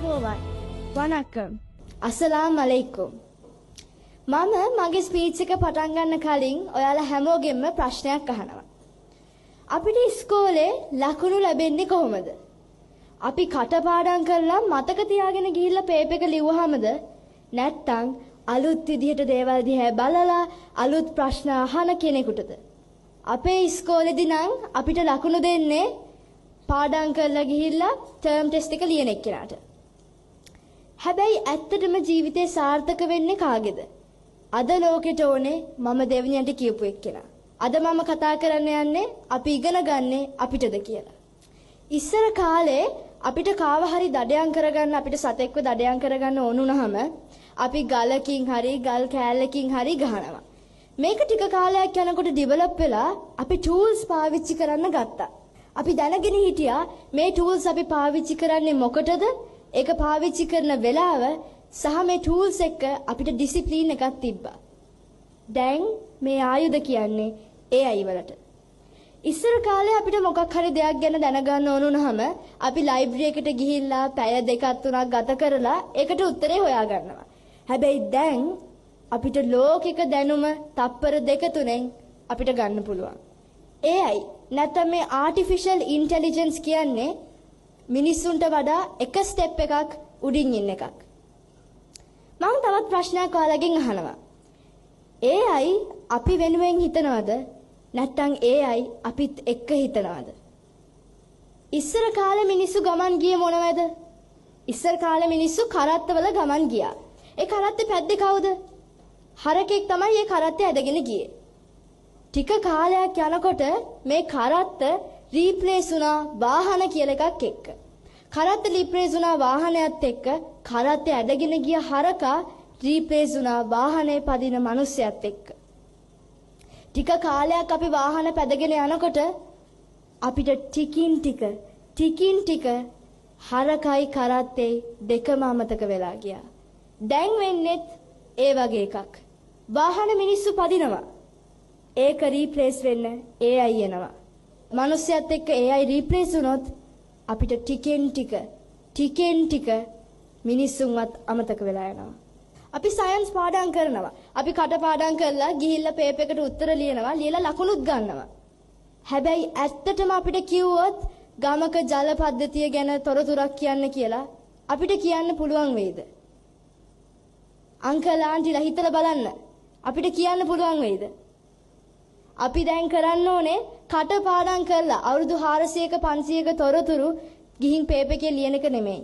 ආයුබෝවන්. වණක්කම්. අස්සලාම් අලයිකුම්. මම මගේ ස්පීච් එක පටන් ගන්න කලින් ඔයාලා හැමෝගෙම ප්‍රශ්නයක් අහනවා. අපිට ඉස්කෝලේ ලකුණු ලැබෙන්නේ කොහොමද? අපි කටපාඩම් කරලා මතක තියාගෙන ගිහිල්ලා පේපර් එක ලිව්වහමද? නැත්තම් අලුත් විදිහට දේවල් දිහා බලලා අලුත් ප්‍රශ්න අහන කෙනෙකුටද? අපේ ඉස්කෝලේදී නම් අපිට ලකුණු දෙන්නේ පාඩම් කරලා ගිහිල්ලා ටර්ම් ටෙස්ට් එක ලියන එක්කෙනාට. හැබැයි ඇත්තටම ජීවිතේ සාර්ථක වෙන්නේ කාගේද? අද ලෝකෙට ඕනේ මම දෙවෙනියට කියපු එක්කෙනා. අද මම කතා කරන්න යන්නේ අපි ඉගෙන ගන්නේ අපිටද කියලා. ඉස්සර කාලේ අපිට කාව හරි දඩයන් කරගන්න, අපිට සතෙක්ව දඩයන් කරගන්න ඕන වුණාම අපි ගලකින් හරි ගල් කෑල්ලකින් හරි ගහනවා. මේක ටික කාලයක් යනකොට ඩෙවලොප් වෙලා අපි ටූල්ස් පාවිච්චි කරන්න ගත්තා. අපි දැනගෙන හිටියා මේ ටූල්ස් අපි පාවිච්චි කරන්නේ මොකටද? ඒක පාවිච්චි කරන වෙලාව සහ මේ ටූල්ස් එක්ක අපිට ඩිසිප්ලින් එකක් තිබ්බා. දැන් මේ ආයුධ කියන්නේ AI වලට. ඉස්සර කාලේ අපිට මොකක් හරි දෙයක් ගැන දැනගන්න ඕන වුණාම අපි ලයිබ්‍රරි එකට ගිහිල්ලා පැය දෙකක් තුනක් ගත කරලා ඒකට උත්තරේ හොයාගන්නවා. හැබැයි දැන් අපිට ලෝකික දැනුම තප්පර දෙක තුනෙන් අපිට ගන්න පුළුවන්. AI නැත්නම් මේ ආටිෆිෂල් ඉන්ටෙලිජන්ස් කියන්නේ මිනිස්සුන්ට වඩා එක ස්ටෙප් එකක් උඩින් ඉන්න එකක්. මම තවත් ප්‍රශ්නයක් ඔයාලගෙන් අහනවා. AI අපි වෙනුවෙන් හිතනවද? නැත්නම් AI අපිත් එක්ක හිතනවද? ඉස්සර කාලේ මිනිස්සු ගමන් ගියේ මොනවද? ඉස්සර කාලේ මිනිස්සු කරත්තවල ගමන් ගියා. ඒ කරත්තේ පැද්දේ කවුද? හරකෙක් තමයි ඒ කරත්තේ ඇදගෙන ගියේ. ටික කාලයක් යනකොට මේ කරත්ත රීප්ලේස් වුණා වාහන කියලා එකක් එක්ක. කරත්ත රීප්ලේස් වුණා වාහනයත් එක්ක. කරත්තේ ඇදගෙන ගිය හරකා රීප්ලේස් වුණා වාහනේ පදින මිනිස්සයත් එක්ක. ටික කාලයක් අපි වාහන පැදගෙන යනකොට අපිට ටිකින් ටික ටිකින් ටික හරකයි කරත්තේ දෙකම අමතක වෙලා ගියා. දැන් වෙන්නේත් ඒ වගේ එකක්. වාහන මිනිස්සු පදිනවා. ඒක රීප්ලේස් වෙන්න AI එනවා. මිනිස්සයත් එක්ක AI replace වුණොත් අපිට ටිකෙන් ටික ටිකෙන් ටික මිනිස්සුන්වත් අමතක වෙලා යනවා. අපි සයන්ස් පාඩම් කරනවා. අපි කටපාඩම් කරලා ගිහිල්ලා පේපර් එකට උත්තර ලියනවා. ලියලා ලකුණුත් ගන්නවා. හැබැයි ඇත්තටම අපිට කිව්වොත් ගමක ජල පද්ධතිය ගැන තොරතුරක් කියන්න කියලා අපිට කියන්න පුළුවන් වෙයිද? අංකල් ආන්ටිලා හිතලා බලන්න. අපිට කියන්න පුළුවන් වෙයිද? අපි දැන් කරන්න ඕනේ කටපාඩම් කරලා අවුරුදු 400ක 500ක තොරතුරු ගිහින් පේපර් එකේ ලියන එක නෙමෙයි.